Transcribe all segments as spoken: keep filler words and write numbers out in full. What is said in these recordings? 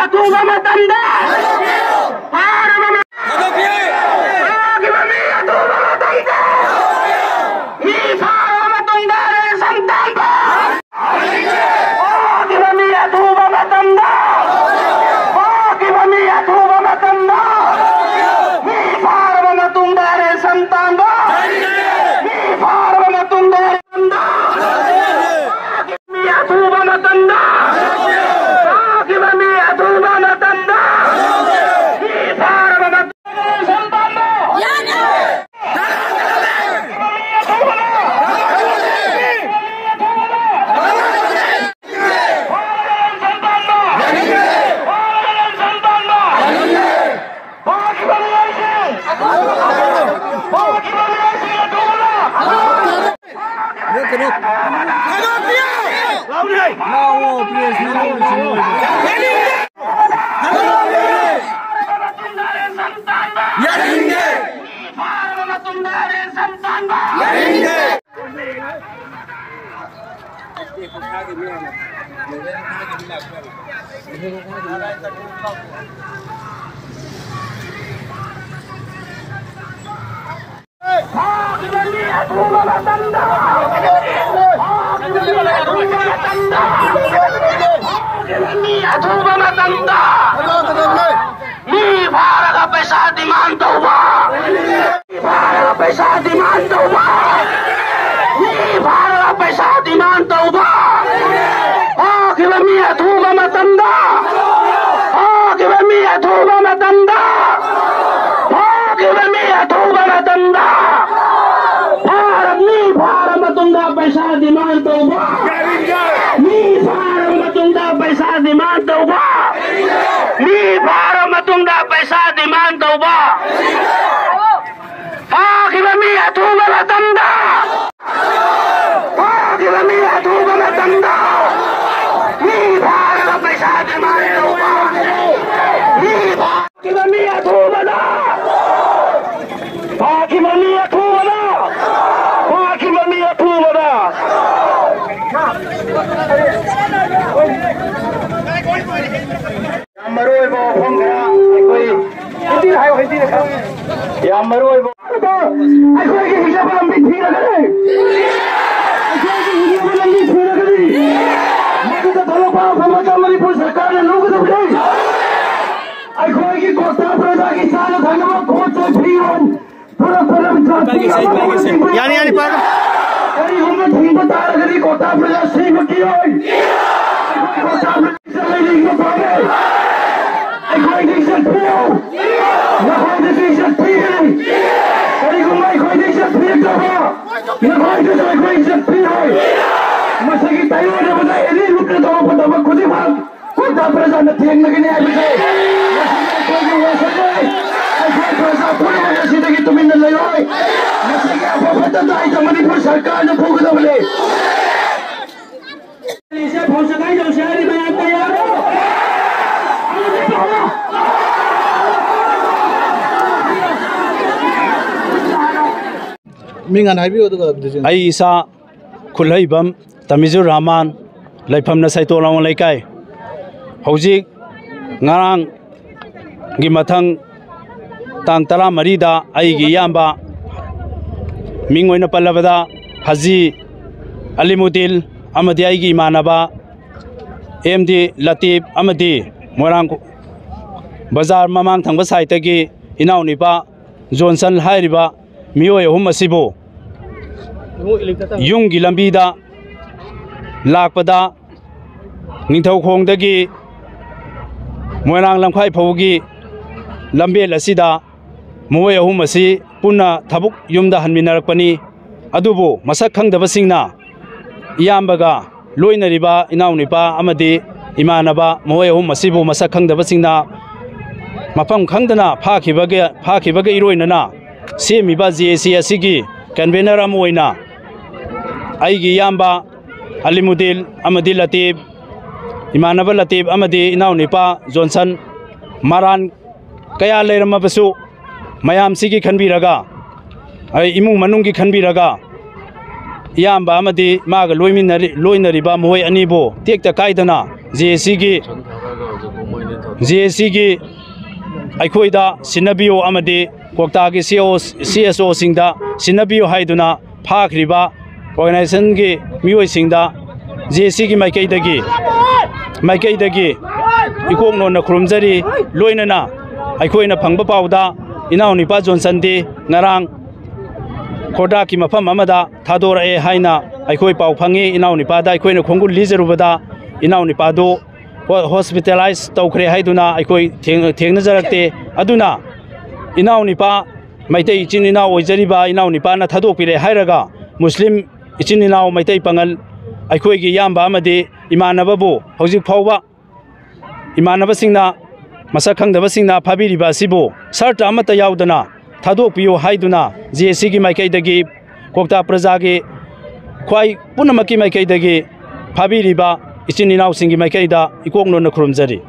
ꯑꯊꯨꯕ ꯃꯇꯝꯗ ꯐꯥꯔꯕ ꯃ-, ꯐꯥꯈꯤꯕ ꯃꯤ ꯑꯊꯨꯕ ꯃꯇꯝꯗ, ꯃꯤ ꯐꯥꯔꯕ ꯃꯇꯨꯡꯗ ꯔꯦꯁꯟ ꯇꯥꯟꯕ꯫ ꯐꯥꯈꯤꯕ ꯃꯤ ꯑꯊꯨꯕ ꯃꯇꯝꯗ, ꯐꯥꯈꯤꯕ ꯃꯤ ꯑꯊꯨꯕ ꯃꯇꯝꯗ, ꯃꯤ ꯐꯥꯔꯕ ꯃꯇꯨꯡꯗ ꯔꯦꯁꯟ ꯇꯥꯟꯕ꯫ ꯃꯤ ꯐꯥꯔꯕ ꯃꯇꯨꯡꯗ ꯔꯦꯁꯟ ꯇꯥꯟꯕ꯫ ꯃꯤ ꯑꯊꯨꯕ ꯃꯇꯝꯗ, ꯐꯥꯈꯤꯕ ꯃꯤ ꯑꯊꯨꯕ ꯃꯇꯝꯗ, ꯃꯤ ꯐꯥꯔꯕ ꯃꯇꯨꯡꯗ ꯔꯦꯁꯟ ꯇꯥꯟꯕ꯫ ꯃꯤ ꯐꯥꯔꯒ ꯄꯩꯁꯥ demand ꯇꯧꯕ꯫ ꯃꯤ ꯐꯥꯔꯒ ꯄꯩꯁꯥ demand ꯇꯧꯕ꯫ ꯃꯤ ꯐꯥꯔꯒ ꯄꯩꯁꯥ demand ꯇꯧꯕ꯫ ꯐꯥꯈꯤꯕ ꯃꯤ ꯑꯊꯨꯕ ꯃꯇꯝꯗ, ꯐꯥꯈꯤꯕ ꯃꯤ ꯑꯊꯨꯕ ꯃꯇꯝꯗ, ꯐꯥꯈꯤꯕ ꯃꯤ ꯑꯊꯨꯕ ꯃꯇꯝꯗ, ꯐꯥꯔ-, ꯃꯤ ꯐꯥꯔ ꯃꯇꯨꯡꯗ ꯄꯩꯁꯥ demand ꯇꯧꯕ꯫ ꯃꯤ ꯐꯥꯔ ꯃꯇꯨꯡꯗ ꯄꯩꯁꯥ demand ꯇꯧꯕ꯫ ꯃꯤ ꯐꯥꯔ ꯃꯇꯨꯡꯗ ꯄꯩꯁꯥ demand ꯇꯧꯕ꯫ ꯐꯥꯈꯤꯕ ꯃꯤ ꯑꯊꯨꯕ ꯃꯇꯝꯗ, ꯐꯥꯈꯤꯕ ꯃꯤ ꯑꯊꯨꯕ ꯃꯇꯝꯗ, ꯃꯤ ꯐꯥꯔꯒ ꯄꯩꯁꯥ demand ꯇꯧꯕ꯫ ꯃꯤ ꯐꯥꯈꯤꯕ ꯃꯤ ꯑꯊꯨꯕꯗ, ꯐꯥꯈꯤꯕ ꯃꯤ ꯑꯊꯨꯕꯗ, ꯐꯥꯈꯤꯕ ꯃꯤ ꯑꯊꯨꯕꯗ꯫ ꯌꯥꯝ ꯃꯔꯨ ꯑꯣꯏꯕ ꯑꯩꯈꯣꯏꯒꯤ ꯍꯤꯡꯅꯕ ꯂꯝꯕꯤ ꯊꯤꯔꯒꯅꯤ꯫ ꯑꯩꯈꯣꯏꯒꯤ ꯍꯤꯡꯅꯕ ꯂꯝꯕꯤ ꯊꯤꯔꯒꯅꯤ꯫ ꯃꯗꯨꯗ ꯊꯣꯛꯂꯛꯄ ꯑꯐꯕꯇ ꯃꯅꯤꯄꯨꯔ ꯁꯔꯀꯥꯔꯅ ꯂꯧꯒꯗꯕꯅꯤ꯫ ꯑꯩꯈꯣꯏꯒꯤ ꯀꯣꯇꯥ ꯄ꯭ꯔꯖꯥꯒꯤ ꯆꯥꯅ ꯊꯛꯅꯕ ꯄꯣꯠ ꯆꯩ ꯐꯤꯔꯣꯜ ꯄꯨꯔꯛꯄꯗ ꯖꯥꯇꯤ ꯑꯃꯠꯇ ꯊꯤꯡꯕ ꯌꯥꯅꯤ, ꯌꯥꯅꯤ, ꯄꯥꯏꯔꯣ꯫ ꯀꯔꯤꯒꯨꯝꯕ ꯊꯤꯡꯕ ꯇꯥꯔꯒꯗꯤ ꯀꯣꯇꯥ ꯄ꯭ꯔꯖꯥ ꯁꯤꯕ ꯀꯤꯔꯣꯏ꯫ ꯀꯣꯇꯥ ꯄ꯭ꯔꯖꯥ ꯂꯩꯅꯤꯡꯕ ꯄꯥꯝꯃꯦ꯫ ꯑꯩꯈꯣꯏꯗꯤ ꯏꯖꯠ ꯄꯤꯌꯨ꯫ ꯅꯈꯣꯏꯗꯗꯤ ꯏꯖꯠ ꯄꯤꯒꯅꯤ꯫ ꯀꯔꯤꯒꯨꯝꯕ ꯑꯩꯈꯣꯏꯗ ꯏꯖꯠ ꯄꯤꯔꯛꯇ꯭ꯔꯕ, ꯅꯈꯣꯏꯗꯁꯨ ꯑꯩꯈꯣꯏ ꯏꯖꯠ ꯄꯤꯔꯣꯏ꯫ ꯃꯁꯤꯒꯤ ꯇꯥꯏꯑꯣꯟꯅꯕꯗ ꯑꯦꯅꯤ ꯂꯨꯞꯅ ꯇꯧꯔꯛꯄ ꯊꯕꯛ ꯈꯨꯗꯤꯡꯃꯛ ꯀꯣꯇꯥ ꯄ꯭ꯔꯖꯥꯅ ꯊꯦꯡꯅꯒꯅꯤ ꯍꯥꯏꯕꯁꯦ ꯉꯁꯤꯗꯤ ꯑꯩꯈꯣꯏꯒꯤ ꯋꯥꯁꯛꯅꯤ꯫ ꯑꯩꯈꯣꯏ ꯄ꯭ꯔꯖꯥ ꯄꯨꯝꯅꯃꯛ ꯉꯁꯤꯗꯒꯤ ꯇꯨꯃꯤꯟꯅ ꯂꯩꯔꯣꯏ꯫ ꯃꯁꯤꯒꯤ ꯑꯐ ꯐꯠꯇ ꯗꯥꯏꯇ ꯃꯅꯤꯄꯨꯔ ꯁꯔꯀꯥꯔꯅ ꯄꯨꯒꯗꯕꯅꯤ꯫ ꯏꯁꯦ ꯐꯧ ꯁꯒꯥꯏ ꯇꯧꯁꯦ ꯍꯥꯏꯔꯤ ꯃꯌꯥꯝ ꯇꯌꯥꯔ? ꯃꯤꯡ ꯍꯥꯟꯅ ꯍꯥꯏꯕꯤꯌꯨ, ꯑꯗꯨꯒ decision꯫ ꯑꯩ ꯏꯁꯥ ꯈꯨꯠꯍꯩꯕꯝ ꯇꯃꯤꯖꯨꯔ ꯔꯍꯃꯥꯟ, ꯂꯩꯐꯝꯅ ꯁꯩꯇꯣꯟ ꯑꯋꯥꯡ ꯂꯩꯀꯥꯏ꯫ ꯍꯧꯖꯤꯛ ꯉꯔꯥꯡꯒꯤ ꯃꯊꯪ ꯇꯥꯡ ꯇꯔꯥꯃꯔꯤꯗ ꯑꯩꯒꯤ ꯏꯌꯥꯝꯕ, ꯃꯤꯡ ꯑꯣꯏꯅ ꯄꯜꯂꯕꯗ ꯍꯖꯤ ꯑꯂꯤꯃꯨꯗꯤꯟ ꯑꯃꯗꯤ ꯑꯩꯒꯤ ꯏꯃꯥꯟꯅꯕ ꯑꯦꯝ ꯗꯤ ꯂꯇꯤꯞ ꯑꯃꯗꯤ ꯃꯣꯏꯔꯥꯡ ꯕꯖꯥꯔ ꯃꯃꯥꯡ ꯊꯪꯕ ꯁꯥꯏꯠꯇꯒꯤ ꯏꯅꯥꯎꯅꯨꯄꯥ ꯖꯣꯟꯁꯟ ꯍꯥꯏꯔꯤꯕ ꯃꯤꯑꯣꯏ ꯑꯍꯨꯝ ꯑꯁꯤꯕꯨ ꯌꯨꯝꯒꯤ ꯂꯝꯕꯤꯗ ꯂꯥꯛꯄꯗ ꯅꯤꯡꯊꯧꯈꯣꯡꯗꯒꯤ ꯃꯣꯏꯔꯥꯡ ꯂꯝꯈꯥꯏ ꯐꯥꯎꯕꯒꯤ ꯂꯝꯕꯦꯜ ꯑꯁꯤꯗ ꯃꯈꯣꯏ ꯑꯍꯨꯝ ꯑꯁꯤ ꯄꯨꯟꯅ ꯊꯕꯛ ꯌꯨꯝꯗ ꯍꯟꯃꯤꯟꯅꯔꯛꯄꯅꯤ꯫ ꯑꯗꯨꯕꯨ ꯃꯁꯛ ꯈꯪꯗꯕꯁꯤꯡꯅ ꯏꯌꯥꯝꯕꯒ ꯂꯣꯏꯅꯔꯤꯕ ꯏꯅꯥꯎꯅꯨꯄꯥ ꯑꯃꯗꯤ ꯏꯃꯥꯟꯅꯕ ꯃꯈꯣꯏ ꯑꯍꯨꯝ ꯑꯁꯤꯕꯨ ꯃꯁꯛ ꯈꯪꯗꯕꯁꯤꯡꯅ ꯃꯐꯝ ꯈꯪꯗꯅ ꯐꯥꯈꯤꯕꯒ, ꯐꯥꯈꯤꯕꯒ ꯏꯔꯣꯏꯅꯅ ꯁꯦꯝꯃꯤꯕ ꯖꯦ ꯑꯦ ꯁꯤ ꯑꯁꯤꯒꯤ convener ꯑꯃ ꯑꯣꯏꯅ ꯑꯩꯒꯤ ꯏꯌꯥꯝꯕ ꯑꯂꯤꯃꯨꯗꯤꯟ ꯑꯃꯗꯤ ꯂꯇꯤꯞ, ꯏꯃꯥꯟꯅꯕ ꯂꯇꯤꯞ ꯑꯃꯗꯤ ꯏꯅꯥꯎꯅꯨꯄꯥ ꯖꯣꯟꯁꯟ, ꯃꯔꯥꯟ ꯀꯌꯥ ꯂꯩꯔꯝꯃꯕꯁꯨ ꯃꯌꯥꯝꯁꯤꯒꯤ ꯈꯟꯕꯤꯔꯒ, ꯑꯩ ꯏꯃꯨꯡ ꯃꯅꯨꯡꯒꯤ ꯈꯟꯕꯤꯔꯒ, ꯏꯌꯥꯝꯕ ꯑꯃꯗꯤ ꯃꯥꯒ ꯂꯣꯏꯃꯤꯟꯅꯔꯤ-, ꯂꯣꯏꯅꯔꯤꯕ ꯃꯈꯣꯏ ꯑꯅꯤꯕꯨ ꯇꯦꯛꯇ ꯀꯥꯏꯗꯅ ꯖꯦ ꯑꯦ ꯁꯤꯒꯤ, ꯖꯦ ꯑꯦ ꯁꯤꯒꯤ ꯑꯩꯈꯣꯏꯗ ꯁꯤꯟꯅꯕꯤꯌꯨ ꯑꯃꯗꯤ ꯀ꯭ꯋꯥꯛꯇꯥꯒꯤ ꯁꯤ ꯑꯣ, ꯁꯤ ꯑꯦꯁ ꯑꯣꯁꯤꯡꯗ ꯁꯤꯟꯅꯕꯤꯌꯨ ꯍꯥꯏꯗꯨꯅ ꯐꯥꯈ꯭ꯔꯤꯕ ꯑꯣꯔꯒꯅꯥꯏꯖꯦꯁꯟꯒꯤ ꯃꯤꯑꯣꯏꯁꯤꯡꯗ ꯖꯦ ꯑꯦ ꯁꯤꯒꯤ ꯃꯥꯏꯀꯩꯗꯒꯤ, ꯃꯥꯏꯀꯩꯗꯒꯤ ꯏꯀꯣꯛ ꯅꯣꯟꯅ ꯈꯨꯔꯨꯝꯖꯔꯤ꯫ ꯂꯣꯏꯅꯅ ꯑꯩꯈꯣꯏꯅ ꯐꯪꯕ ꯄꯥꯎꯗ ꯏꯅꯥꯎꯅꯨꯄꯥ ꯖꯣꯟꯁꯟꯗꯤ ꯉꯔꯥꯡ ꯈꯣꯔꯗꯥꯛꯀꯤ ꯃꯐꯝ ꯑꯃꯗ ꯊꯥꯗꯣꯔꯛꯑꯦ ꯍꯥꯏꯅ ꯑꯩꯈꯣꯏ ꯄꯥꯎ ꯐꯪꯉꯤ꯫ ꯏꯅꯥꯎꯅꯨꯄꯥꯗ ꯑꯩꯈꯣꯏꯅ ꯈꯣꯡꯒꯨꯜ ꯂꯤꯖꯔꯨꯕꯗ ꯏꯅꯥꯎꯅꯨꯄꯥꯗꯨ ꯍꯣ-, ꯍꯣꯁꯄꯤꯇꯥꯂꯥꯏꯁ ꯇꯧꯈ꯭ꯔꯦ ꯍꯥꯏꯗꯨꯅ ꯑꯩꯈꯣꯏ ꯊꯦꯡ-, ꯊꯦꯡꯅꯖꯔꯛꯇꯦ꯫ ꯑꯗꯨꯅ ꯏꯅꯥꯎꯅꯨꯄꯥ, ꯃꯩꯇꯩ ꯏꯆꯤꯟ ꯏꯅꯥꯎ ꯑꯣꯏꯖꯔꯤꯕ ꯏꯅꯥꯎꯅꯨꯄꯥꯅ ꯊꯥꯗꯣꯛꯄꯤꯔꯦ ꯍꯥꯏꯔꯒ ꯃꯨꯁꯂꯤꯝ ꯏꯆꯤꯟ ꯏꯅꯥꯎ ꯃꯩꯇꯩ ꯄꯥꯉꯜ ꯑꯩꯈꯣꯏꯒꯤ ꯏꯌꯥꯝꯕ ꯑꯃꯗꯤ ꯏꯃꯥꯟꯅꯕꯕꯨ ꯍꯧꯖꯤꯛ ꯐꯥꯎꯕ ꯏꯃꯥꯟꯅꯕꯁꯤꯡꯅ, ꯃꯁꯛ ꯈꯪꯗꯕꯁꯤꯡꯅ ꯐꯥꯕꯤꯔꯤꯕ ꯑꯁꯤꯕꯨ ꯁꯔꯠ ꯑꯃꯠꯇ ꯌꯥꯎꯗꯅ ꯊꯥꯗꯣꯛꯄꯤꯌꯨ ꯍꯥꯏꯗꯨꯅ ꯖꯦ ꯑꯦ ꯁꯤꯒꯤ ꯃꯥꯏꯀꯩꯗꯒꯤ, ꯀ꯭ꯋꯥꯛꯇꯥ ꯄ꯭ꯔꯖꯥꯒꯤ ꯈ꯭ꯋꯥꯏ ꯄꯨꯝꯅꯃꯛꯀꯤ ꯃꯥꯏꯀꯩꯗꯒꯤ ꯐꯥꯕꯤꯔꯤꯕ ꯏꯆꯤꯟ ꯏꯅꯥꯎꯁꯤꯡꯒꯤ ꯃꯥꯏꯀꯩꯗ ꯏꯀꯣꯛ ꯅꯣꯟꯅ ꯈꯨꯔꯨꯝꯖꯔꯤ꯫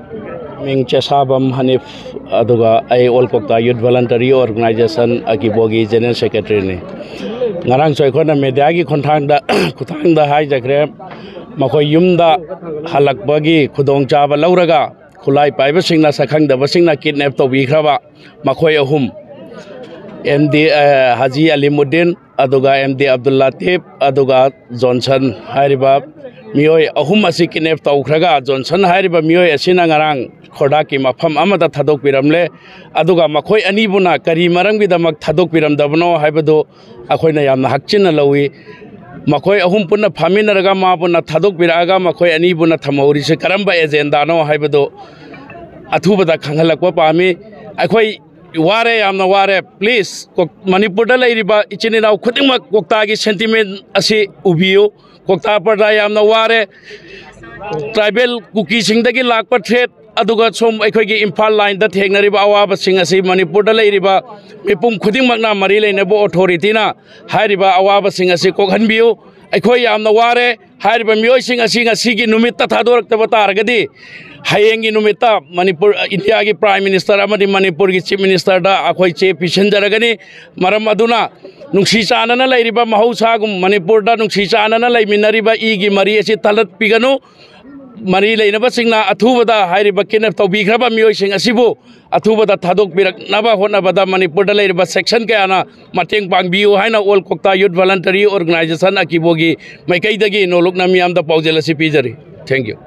ꯃꯤꯡ ꯆꯦꯁꯥꯕꯝ ꯍꯅꯤꯐ, ꯑꯗꯨꯒ ꯑꯩ ꯑꯣꯜ ꯀ꯭ꯋꯥꯛꯇꯥ ꯌꯨꯠ ꯚꯣꯂꯟꯇꯔꯤ ꯑꯣꯔꯒꯅꯥꯏꯖꯦꯁꯟ ꯑꯀꯤꯕꯣꯒꯤ ꯖꯦꯅꯔꯦꯜ ꯁꯦꯀ꯭ꯔꯦꯇꯔꯤꯅꯤ꯫ ꯉꯔꯥꯡꯁꯨ ꯑꯩꯈꯣꯏꯅ ꯃꯦꯗꯤꯌꯥꯒꯤ ꯈꯣꯡꯊꯥꯡꯗ, ꯈꯨꯠꯊꯥꯡꯗ ꯍꯥꯏꯖꯈ꯭ꯔꯦ, ꯃꯈꯣꯏ ꯌꯨꯝꯗ ꯍꯜꯂꯛꯄꯒꯤ ꯈꯨꯗꯣꯡꯆꯥꯕ ꯂꯧꯔꯒ ꯈꯨꯠꯂꯥꯏ ꯄꯥꯏꯕꯁꯤꯡꯅ, ꯁꯛꯈꯪꯗꯕꯁꯤꯡꯅ ꯀꯤꯗꯅꯦꯞ ꯇꯧꯕꯤꯈ꯭ꯔꯕ ꯃꯈꯣꯏ ꯑꯍꯨꯝ, ꯑꯦꯝ ꯗꯤ, ꯑ, ꯍꯥꯖꯤ ꯑꯂꯤꯃꯨꯗꯤꯟ, ꯑꯗꯨꯒ ꯑꯦꯝ ꯗꯤ ꯑꯕꯗꯨꯜ ꯂꯥꯇꯤꯐ, ꯑꯗꯨꯒ ꯖꯣꯟꯁꯟ ꯍꯥꯏꯔꯤꯕ ꯃꯤꯑꯣꯏ ꯑꯍꯨꯝ ꯑꯁꯤ ꯀꯤꯗꯅꯦꯞ ꯇꯧꯈ꯭ꯔꯒ, ꯖꯣꯟꯁꯟ ꯍꯥꯏꯔꯤꯕ ꯃꯤꯑꯣꯏ ꯑꯁꯤꯅ ꯉꯔꯥꯡ ꯈꯣꯔꯗꯥꯛꯀꯤ ꯃꯐꯝ ꯑꯃꯗ ꯊꯥꯗꯣꯛꯄꯤꯔꯝꯂꯦ꯫ ꯑꯗꯨꯒ ꯃꯈꯣꯏ ꯑꯅꯤꯕꯨꯅ ꯀꯔꯤ ꯃꯔꯝꯒꯤꯗꯃꯛ ꯊꯥꯗꯣꯛꯄꯤꯔꯝꯗꯕꯅꯣ ꯍꯥꯏꯕꯗꯨ ꯑꯩꯈꯣꯏꯅ ꯌꯥꯝꯅ ꯍꯛꯆꯤꯟꯅ ꯂꯧꯏ꯫ ꯃꯈꯣꯏ ꯑꯍꯨꯝ ꯄꯨꯟꯅ ꯐꯥꯃꯤꯟꯅꯔꯒ ꯃꯥꯕꯨꯅ ꯊꯥꯗꯣꯛꯄꯤꯔꯛꯑꯒ ꯃꯈꯣꯏ ꯑꯅꯤꯕꯨꯅ ꯊꯝꯍꯧꯔꯤꯁꯦ ꯀꯔꯝꯕ ꯑꯦꯖꯦꯟꯗꯥꯅꯣ ꯍꯥꯏꯕꯗꯨ ꯑꯊꯨꯕꯗ ꯈꯪꯍꯜꯂꯛꯄ ꯄꯥꯝꯃꯤ꯫ ꯑꯩꯈꯣꯏ ꯋꯥꯔꯦ, ꯌꯥꯝꯅ ꯋꯥꯔꯦ꯫ ꯄ꯭ꯂꯤꯖ, ꯀꯣ-, ꯃꯅꯤꯄꯨꯔꯗ ꯂꯩꯔꯤꯕ ꯏꯆꯤꯟ ꯏꯅꯥꯎ ꯈꯨꯗꯤꯡꯃꯛ ꯀ꯭ꯋꯥꯛꯇꯥꯒꯤ ꯁꯦꯟꯇꯤꯃꯦꯟ ꯑꯁꯤ ꯎꯕꯤꯌꯨ꯫ ꯀ꯭ꯋꯥꯛꯇꯥ ꯄ꯭ꯔꯖꯥ ꯌꯥꯝꯅ ꯋꯥꯔꯦ꯫ ꯇ꯭ꯔꯥꯏꯕꯦꯜ ꯀꯨꯀꯤꯁꯤꯡꯗꯒꯤ ꯂꯥꯛꯄ ꯊ꯭ꯔꯦꯠ, ꯑꯗꯨꯒ ꯁꯣꯝ ꯑꯩꯈꯣꯏꯒꯤ ꯏꯝꯐꯥꯜ ꯂꯥꯏꯟꯗ ꯊꯦꯡꯅꯔꯤꯕ ꯑꯋꯥꯕꯁꯤꯡ ꯑꯁꯤ ꯃꯅꯤꯄꯨꯔꯗ ꯂꯩꯔꯤꯕ ꯃꯤꯄꯨꯝ ꯈꯨꯗꯤꯡꯃꯛꯅ, ꯃꯔꯤ ꯂꯩꯅꯕ ꯑꯣꯊꯣꯔꯤꯇꯤꯅ ꯍꯥꯏꯔꯤꯕ ꯑꯋꯥꯕꯁꯤꯡ ꯑꯁꯤ ꯀꯣꯛꯍꯟꯕꯤꯌꯨ꯫ ꯑꯩꯈꯣꯏ ꯌꯥꯝꯅ ꯋꯥꯔꯦ꯫ ꯍꯥꯏꯔꯤꯕ ꯃꯤꯑꯣꯏꯁꯤꯡ ꯑꯁꯤ ꯉꯁꯤꯒꯤ ꯅꯨꯃꯤꯠꯇ ꯊꯥꯗꯣꯔꯛꯇꯕ ꯇꯥꯔꯒꯗꯤ, ꯍꯌꯦꯡꯒꯤ ꯅꯨꯃꯤꯠꯇ ꯃꯅꯤꯄꯨꯔ, ꯏꯟꯗꯤꯌꯥꯒꯤ ꯄ꯭ꯔꯥꯏꯝ ꯃꯤꯅꯤꯁꯇꯔ ꯑꯃꯗꯤ ꯃꯅꯤꯄꯨꯔꯒꯤ ꯆꯤꯐ ꯃꯤꯅꯤꯁꯇꯔꯗ ꯑꯩꯈꯣꯏ ꯆꯦ ꯄꯤꯁꯤꯟꯖꯔꯒꯅꯤ꯫ ꯃꯔꯝ ꯑꯗꯨꯅ ꯅꯨꯡꯁꯤ ꯆꯥꯟꯅꯅ ꯂꯩꯔꯤꯕ, ꯃꯍꯧꯁꯥꯒꯨꯝ ꯃꯅꯤꯄꯨꯔꯗ ꯅꯨꯡꯁꯤ ꯆꯥꯟꯅꯅ ꯂꯩꯃꯤꯟꯅꯔꯤꯕ ꯏꯒꯤ ꯃꯔꯤ ꯑꯁꯤ ꯇꯠꯂꯠꯄꯤꯒꯅꯨ꯫ ꯃꯔꯤ ꯂꯩꯅꯕꯁꯤꯡꯅ ꯑꯊꯨꯕꯗ ꯍꯥꯏꯔꯤꯕ ꯀꯤꯗꯅꯦꯞ ꯇꯧꯕꯤꯈ꯭ꯔꯕ ꯃꯤꯑꯣꯏꯁꯤꯡ ꯑꯁꯤꯕꯨ ꯑꯊꯨꯕꯗ ꯊꯥꯗꯣꯛꯄꯤꯔꯛꯅꯕ ꯍꯣꯠꯅꯕꯗ ꯃꯅꯤꯄꯨꯔꯗ ꯂꯩꯔꯤꯕ ꯁꯦꯛꯁꯟ ꯀꯌꯥꯅ ꯃꯇꯦꯡ ꯄꯥꯡꯕꯤꯌꯨ ꯍꯥꯏꯅ ꯑꯣꯜ ꯀꯣꯛꯇꯥ ꯌꯨꯠ ꯚꯣꯂꯟꯇꯔꯤ ꯑꯣꯔꯒꯅꯥꯏꯖꯦꯁꯟ ꯑꯀꯤꯕꯣꯒꯤ ꯃꯥꯏꯀꯩꯗꯒꯤ ꯅꯣꯂꯨꯛꯅ ꯃꯤꯌꯥꯝꯗ ꯄꯥꯎꯖꯦꯜ ꯑꯁꯤ ꯄꯤꯖꯔꯤ꯫ Thank you.